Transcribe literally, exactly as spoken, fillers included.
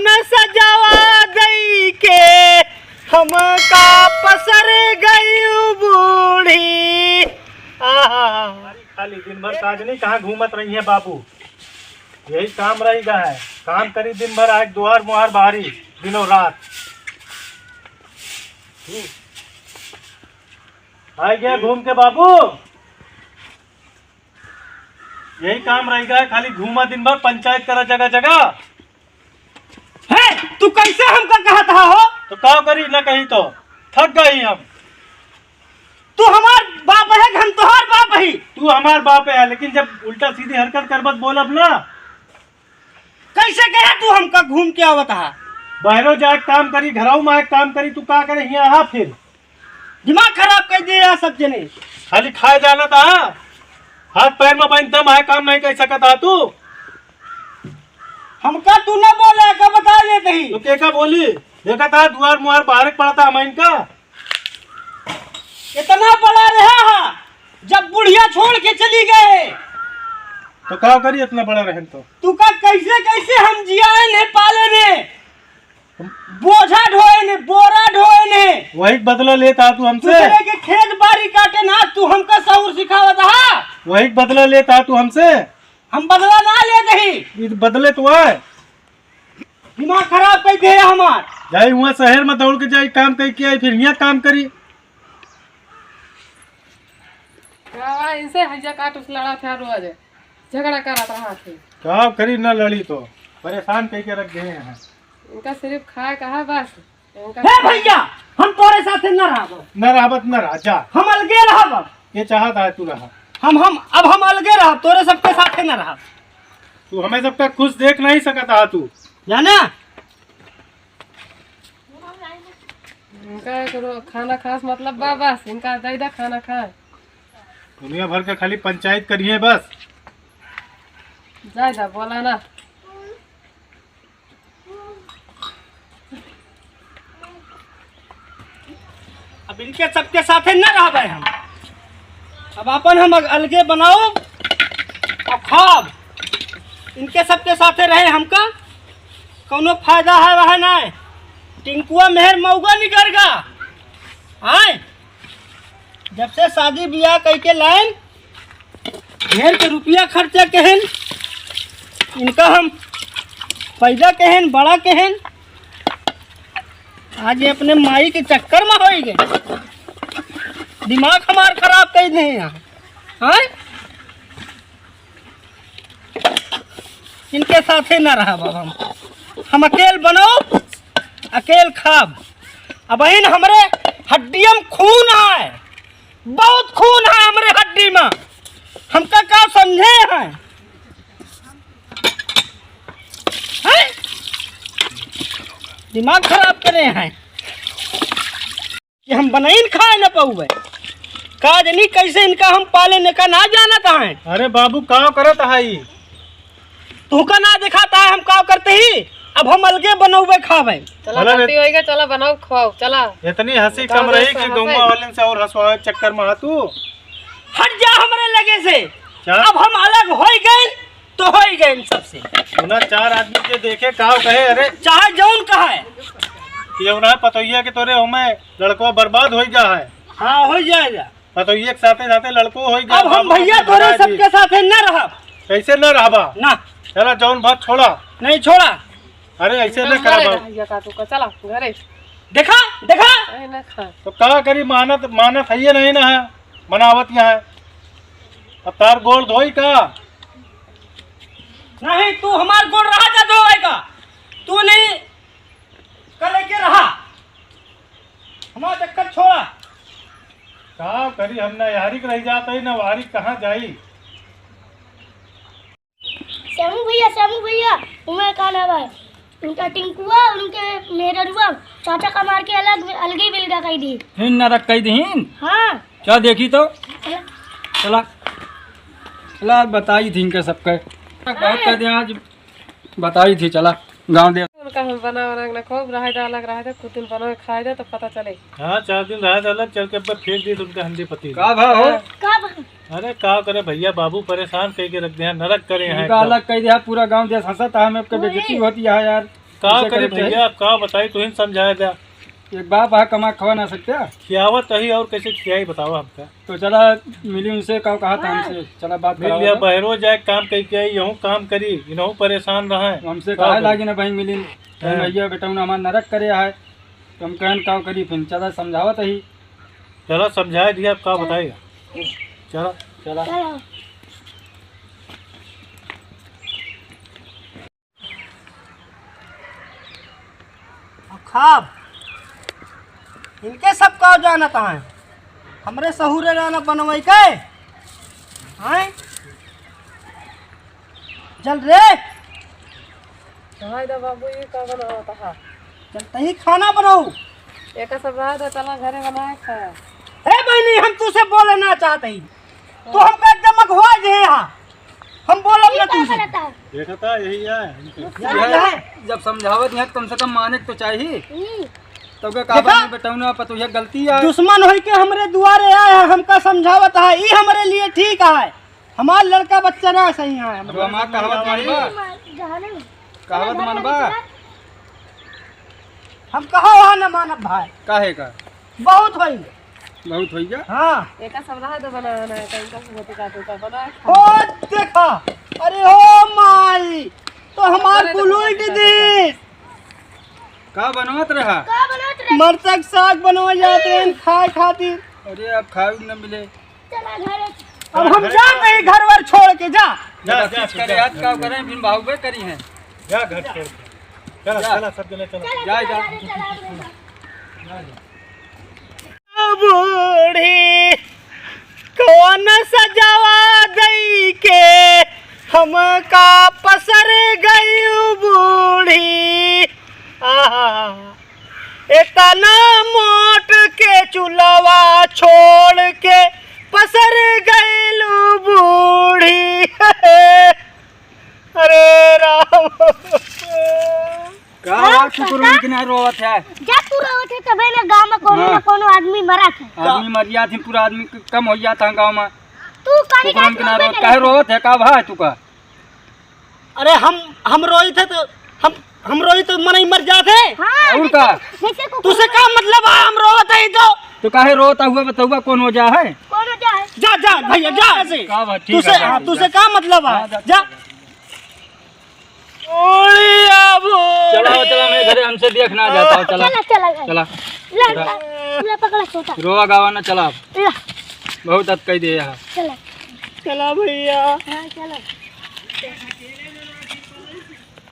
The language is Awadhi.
न सजावा दई के हमका पसर गई बूढ़ी। आहा। खाली दिन भर साजनी कहाँ घूमत रही है बाबू, यही काम रही गा है। काम करी दिन भर, आए दुआर मुहार बाहरी दिनों रात। आए गया घूम के बाबू, यही काम रही गा है, खाली घूमा दिन भर, पंचायत करा जगह जगह। है, तू कैसे हमका कहत हा हो? तो का करी, ना कही तो थक गई हम। तू हमार बाप है कि हम तोहार बाप ही? तू हमार बाप है, लेकिन जब उल्टा सीधी हरकत करबत बोलब ना। कैसे कहे तू हमका घूम के आवत हा? बाहरों जाए काम करी, घराऊ में आए काम करी, तू का करे हियाँ हा फिर? दिमाग खराब कर दे यार सब जने। खाली खाए जाना था, हाथ पैर में बांध दम है, काम नहीं कर सकता तू। हमका तू ना बोले, का बता देत ही। तो के का बोली? देखा था दुआर मुहार बाहर पड़ता हम इनका। इतना बड़ा रहा हा, जब बुढ़िया छोड़ के चली गए। तो का करी इतना बड़ा रहन तो? तू का कैसे कैसे हम जियाए ने पाले ने, बोझा ढोए ने, बोरा ढोए ने। वही बदला लेता तू हमसे। दूसरे के खेत बारी काटे ना, तू हमका सऊर सिखावत हा। वही बदला लेता तू हमसे। हम बदला ना लेत ही। ई बदले तो आए। दिमाग खराब कर दे हमार। जाई हुआ शहर में दौड़ के जाई, काम करी के आई, फिर हियाँ काम करी। का इनसे हैजा काट उस लड़ा था रोज, झगड़ा करत रहा थे। का करी ना लड़ी तो, परेशान कई के रख गए हैं। इनका सिर्फ खाए का है बस। हे भैया, हम तोरे साथे न रहब। न रहबत न रह, जा। हम अलगे रहब अब। ये चाहत है तू रहा। हम, हम, अब हम अलगे रहब, तोरे सबके साथे न रहब। तू हमें सबका खुश देख नहीं सकत हा तू। जाना? इनका एक रो-, खाना खास मतलब बा बस, इनका दे दे खाना खाए। दुनिया भर के खाली पंचायत करिए बस। जाए दा, बोला ना। अब इनके सबके साथे न रहबे हम। अब अपन हम अलगे बनाओ और खाब। इनके सबके साथे रहे हमका कौनो फायदा है वह नहीं। टिंकुआ मेहर मऊगा निकर गा। आए, जब से शादी बियाह कई के लाइन, ढेर के रुपया खर्चा केहन, इनका हम पैदा केहन, बड़ा केहन, आज ये अपने माई के चक्कर में होई गए। दिमाग हमार खराब कई दे यहाँ, हाँ? इनके साथे ना रहब अब हम। हम अकेल बनाओ, अकेल खाब। अब इन हमरे हड्डियम खून है, बहुत खून है हमरे हड्डी में। हमका का समझे हैं? हैं? दिमाग खराब करे हैं। कि हम बनाइन खाए न पउबे। का जनी कैसे इनका हम पाले न का ना जानत हैं। अरे बाबू, काव करत है ई? तुहका ना देखात है हम काव करत ही? अब हम अलगे बनउबे खाबे। चला, भला रे। गलती होइगा, चला बनाओ, खवाओ, चला। इतनी हंसी बताओ कम रही दोस्त, कि हंसे। गौवा वालन से और हंसवावे चक्कर में हा तू। हट जा हमरे लगे से। क्या? अब हम अलग होइ गए, तो होइ गए इन सबसे। उन्हें चार आदमी के देखे, काव कहे, अरे। चाहे जौन कहे। ये उन्हें पतोहिया के तोरे हमें लड़कवा बर्बाद होइ गया है। हाँ, होइ जाएगा। पतोहिया के साथे साथे लड़को होइ गया, अब हम बाबू भैया के तोरे भगा दी। सबके साथे न रहब। कैसे न रहबा? ना। चला, जौन बात छोड़ा। नहीं छोड़ा। अरे, ऐसे न हम करा घरे बाबू। रहिया का तू का, चला, घरे। देखा, देखा। अरे, ना खा। तो का करी, मानत, मानत है ये नहीं ना है, मनावत यहाँ है। अब तार गोड़ धोई का? नहीं, तू हमार गोड़ रहा जा धोए का। तू नहीं करे के रहा। हमार चक्कर छोड़ा। का करी, हम ना यारी के रह जात है, ना वारी कहाँ जाई। श्यामू भैया, श्यामू भैया, उमे का नाम है? उनका टिंकुआ और उनके मेहररुआ चाचा का मार के अलग, अलगे बिलगा कई दी। हिन नरक कई दीन? हाँ। चला देखी तो। चला। चला। चला, बताई थी इनके सबके। बहुत कह दे आज। बताई थी, चला, गाँव दे। उनका हम बना बना के ना खूब रहे दे, अलग रहे दे, कुछ दिन बना के खाए दे तो पता चले। हाँ, चार दिन रहे दे अलग, चल के अब फेंक दी तो उनका हंदी पती। का भा हो? हाँ। का भा? अरे का करे भैया, बाबू परेशान कई के रख दे हैं, नरक करे हैं उनका एकदम। अलग कह दिया, पूरा गाँव देश हंसत है, हमें बेइज्जती होती है यार। का करी भैया, अब का बताई, तुहिन समझाए द्या। एक बाप है, कमा खवा ना सकते। खियावत ही और कैसे खियाई, बतावा हमका। तो चला मिली उनसे, का कहा था हमसे, चला बात मिल करा लिया, लो। बहरो जाए काम कई के आई, यहूँ काम करी, इनहूँ परेशान रहे। हमसे का कहा करी? लागी ना भाई मिली, हाँ। भैया बेटा उन्हें हमार नरक करे आए, तो हम कहन का करी, फिर चला समझावत ही। चला समझाए दिया, अब का बताएगा। चला। चला। चला। अब खाब। इनके सब का जानत हैं। हमरे सहुरे राना बनवाई के। हैं? चल रे। भाई दा बाबू, ये का बनावत है? चल, तही खाना बनाऊ। एका सब रह दे, चला घरे बनाए खाए। ए बहनी, हम तुसे बोले ना चाहते ही। तू हमका एकदम अगुआ जे है यहाँ। हम बोलब ना तुसे। देखता यही है। यही है। जब समझावत है, कम से कम माने तो चाहिए। हम्म। तो के देखा? का बेटौना पर तो यह गलती है। दुश्मन होई के हमरे दुआरे आए हैं, हमका समझावत है, ई हमरे लिए ठीक है। हमार लड़का बच्चा ना सही है। अब हमार कहावत मानबा? कहावत मानबा? हम कहा वहाँ न मानब भाई। काहे का? बहुत होई। बहुत होई का? हाँ। एका सब रहा दो बना, बना, एका, एका सब होती का, तो का बना। ओ देखा, अरे ओ माई, तो हमार अरे तो बुलुई बहुत के देश। का बनवत रहा? का बनवत रहा? मरचा के साग बनवा जाते हैं खाए खातिर। अरे अब खाए न मिले। चला घरे। अब हम जा नहीं घर वर छोड़ के, जा। जा, जा, जा, करे, जा। आज का करें, फिर बाबू बे करी हैं। जा घर छोड़ के। चला, जा। चला, सब जने चला। चला, जा, चला, जा। चला, चला, चला। बूढ़ी, कौन सजावा दई के हमका पसर गई बूढ़ी। आहा। इतना मोट के चुलवा छोड़ के पसर गईलू बूढ़ी। अरे राम। का हाँ, हुआ, कुकुर काका? उनके ना रोवत है? जा तू रोवत है, तबे ना गाँव में कोनो हाँ। ना कोनो आदमी मरा था। आदमी मर जात है, पूरा आदमी क-, कम हो जाता है गाँव में। तू काली कुकुर उनके ना रोवत, काहे रोवत है? का भा है तू का? अरे हम, हम रोई थे तो, हम, हम रोई तो मनई मर जात है। हाँ, और का? जैसे कुकुर तुसे का मतलब है हम रोवत है तो? तो काहे रोता हुआ बतौआ कौन हो जा है? कौन हो जा है? जा, जा भैया, जा ऐसे। का बात, ठीक तुसे, है, हाँ, जा। तुसे का मतलब है? हाँ, जा, जा। जा। ओड़िया बोड़ी। चला, चला, मेरे घरे हमसे देख ना जाता हो, चला। चला, चला, चला। चला। ला, ला, ला, पकड़ा छोटा। रोवा गावा ना, चला। ला। बहुत अटकाई दे यहाँ। चला। चला भैया। हाँ, चला।